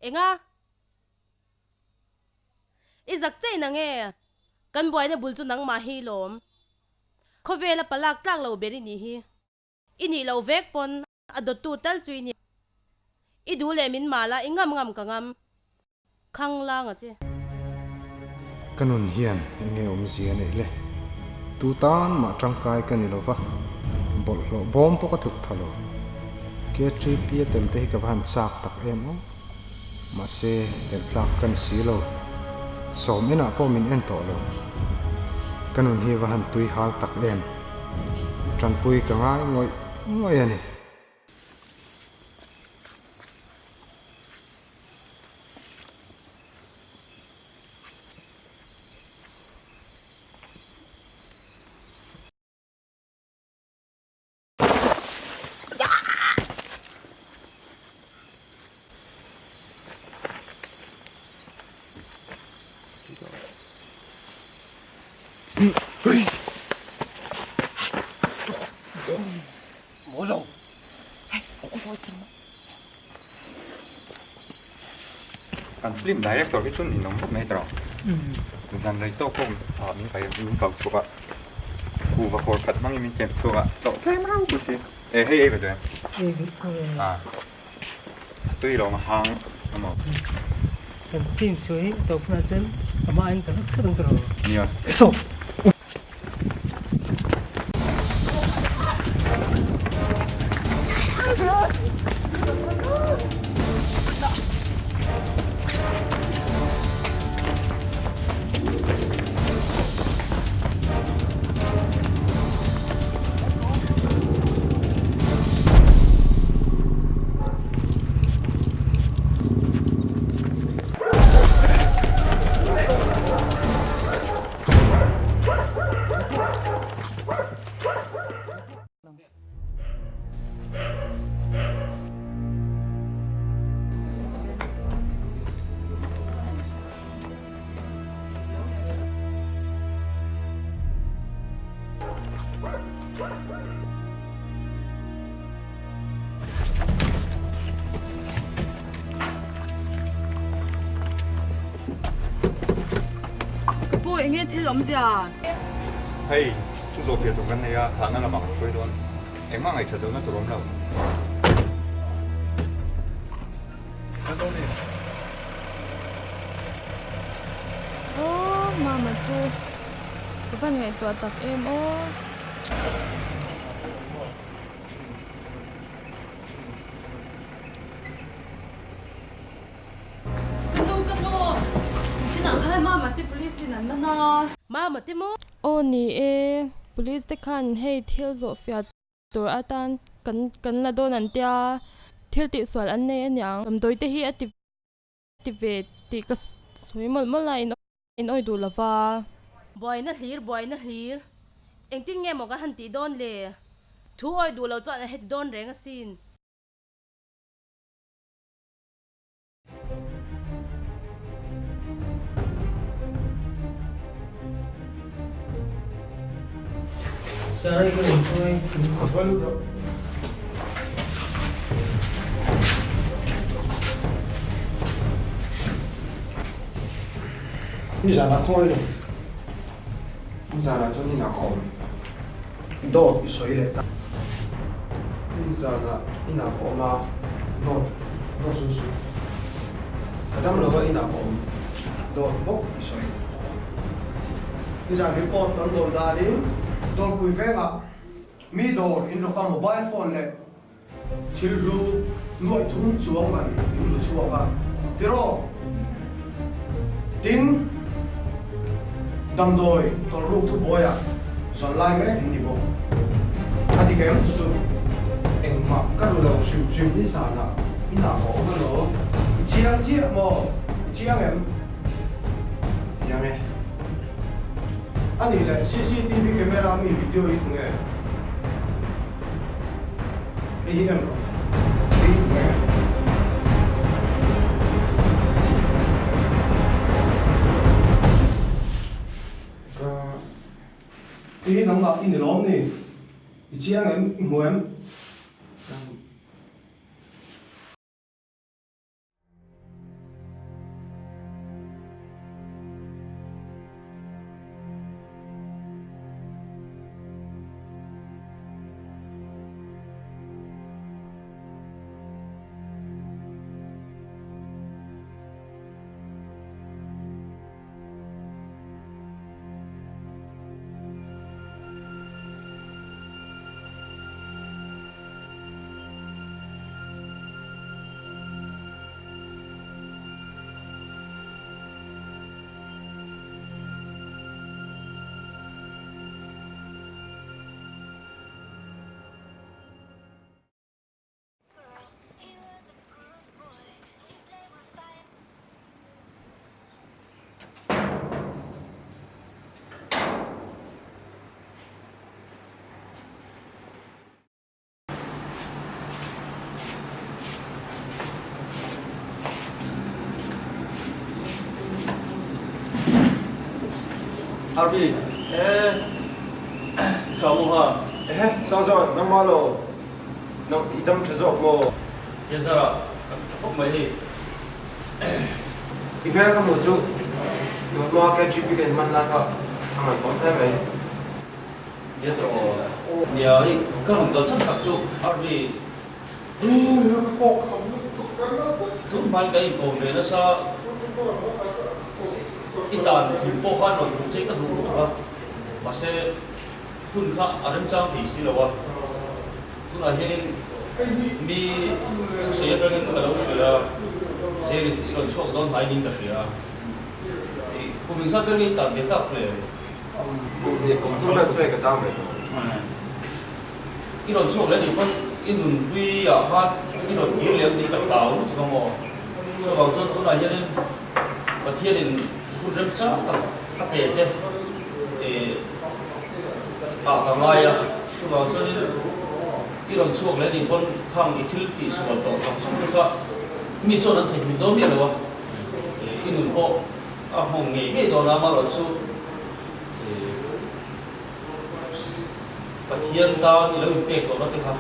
Enga? I zak cheih na nge? Kan buaina bul chu nangmah hi lawm. Khawvela palak tlak lo ber i nih hi. I nih loh vek pawn a dawttu tal chu i ni. I duh leh min mal a, i ngam ngam ka ngam. Khang lang a che. Ka nun hian eng nge awmzia neih le? Tu tan mah tangkai ka ni lova, bawlhhlawh bawm pawh ka tluk pha lo. KTP a tel te hi ka va han chak tak em aw. Mahse, tel tlak ka ni si lo. Sawm enah pawh min en tawh lo. Ka nun hi va han tui hal tak em. Tanpui ka ngai ngawih ngawih a ni. Kan film director hi chu ninawm khawp mai tawh. Zan rei tawk pawh min kai min kau chhuak a. Kuhva kawr khat hmangin min kem chhuak a, tlawh tlem rau pawh si. E hei ei ve chu em? Ei ve tho e. A tui lo ang hang a maw? Kan team chu hi a tawp hunah chuan amah aiin kan hlat khat ang tawh lo. Nia. Saw! Ka pu, enge thil awmzia? Hei, chu zawhfiah tur kan nei a, thahna lamah kan hruai dawn. Engmah ngaihṭhat lohna tur awm lo. Aw, Mama chu ka van ngaihtuah tak em aw. Ka nu, ka nu, chinah khan Mama te police in an man a. Mama te maw? Aw ni e, police te khan hei thil zawhfiah Tur atan kan kan la dawn an tia, thil tihsual an nei aniang. Damdawi te hi a ti ti ve tih ka sawi mawlh mawlh a, in in awi duh lova. Buaina hlir, buaina hlir. Engtin nge maw kan han tih dawn le? Thu awi duh lo chuan a heti dawn reng asin. Nizanah khawi lo. Nizanah chuan inah ka awm. Dawt i sawi leh ta. Nizanah inah ka awm a, dawt dawt sawi suh. Ka dam lo a inah ka awm. Dawt bawk i sawi. Nizan report kan dawn danin Dawrpui vengah mi dawr in rawk a mobile phone leh thil hlu nuaih thum chuang man in ru chhuak a tiraw? Tin, damdawi tawlhruk thubuaiah zawn lai mek in ni bawk. A dik em chu chu? Engmah ka ru lo hrim hrim ni zanah inah ka awm alo. I chiang chiah maw? I chiang em? Chiang e. A nih leh CCTV camera mi video hi tunge? Hei hi en rawh. Hei hi tunge? Ka. Hei hi nangmah i ni lawm ni? I chiang em? I hmu em? Ka. Arvi, e tha u ha. Ehe, Sangzawn, nangmah lo nang i dam tha zawk maw? Thianzara, kan tha khawp mai hei. I hmel ka hmuh chu tun hma KGP ka inhman lai kha a ngaihtuah hle mai. Nia tawh aw. Nia, hei ka rawn kal chhan tak chu Arvi. Tun hmain ka inkawm ve nasa, i dan hrim pawh khan rawn hmuh che ka duh lutuk a, mahse hun kha a remchang thei si lo a, tunah hianin mi thusawi atangin ka lo hria, Jerin i rawn chhuak dawn hnai niin ka hria, kum engzat vel nge i tan ve tak le? Kum hnih kum thum vel chu hei ka tang ve tawh. I rawn chhuak leh nih pawn i nunpui ah khan i rawn kir leh ang tih ka hlau lutuk a maw? Chuvang chuan tunah hianin Pathianin hun remchang tak a pe che eh ah ka ngai a, chuvang chuanin i rawn chhuak leh nih pawn khang i thil tihsual tawh tak zawk te kha mi chuan an theihnghilh dawn miah lo a, i nun pawh a hmawng ngei ngei dawn a, amaherawhchu chu eh. Pathian tan i lo inpek tawh la te kha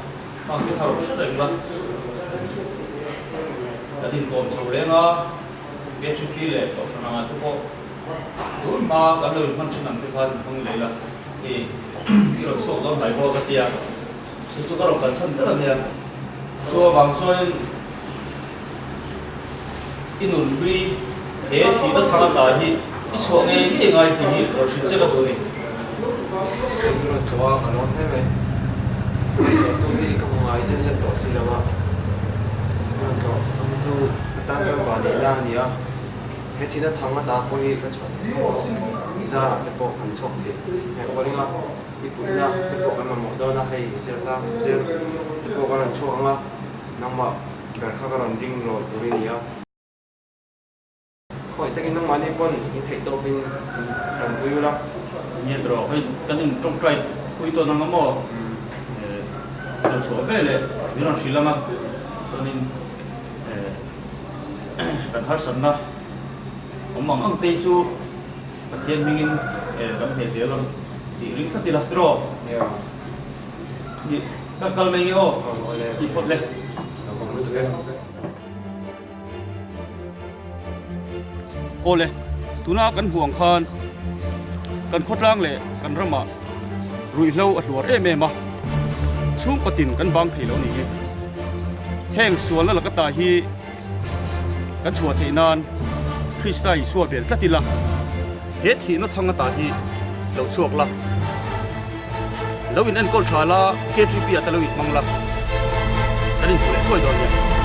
hmang te kha rawn hre reng la. Kan inkawm chho reng a, KHP leh Kohhran anga te pawh tun hma kan lo inhman thin ang te khan inhmang leh ila i i rawn chhuak dawn hnai bawk a tia, chu chu ka rawn kalchhan ber a nia. Chu avang chuanin i nunhlui he thihna thang ata hi i chhuah ngei ngei ngai tih hi rawn hrilh che ka duh a ni. Ka rawn tlawh a, ka lawm hle mai. Tlawhtu hi ka hmu ngai zet zet tawh si lo a, ka rawn tlawh ang chu ka tan chuan vah leh la a ni a, he thihna thang ata pawh hi ka chhuah thei tawh i zarah te pawh kan chhuak thei hmel ka ring a, i puihna te pawh kan mamawh dawn a, hei zir ta zir te pawh ka rawn chhuak ang a, nangmah Ber kha ka rawn ring rawn tur i ni a. Khawi takin nangmahni pawn in theih tawpin in tanpui ula. Nia tawh, hei kan in tawngtai pui tawn ang a maw? Lo chhuah ve leh min rawn hrilh ang a, chuanin kan harsatna awm ang ang te hi chu Pathian hmingin kan hne zel ang tih ring tlat ila tiraw? Nia. Ka kal mai nge aw? Tih phawt le. Awle, tuna kan hmuh ang khan kan khawtlang leh kan ramah ruihhlo a hluar em em a, chhungkaw tin kan bang thei lo ni hi. Heng sualna laka ta hi kan chhuah theih nan Krista Isua bel tlat ila, he thihna thang ata hi lo chhuak la, lo in enkawl tha la, KTP ah te lo in hmang la, kan inhmu leh thuai dawn nia.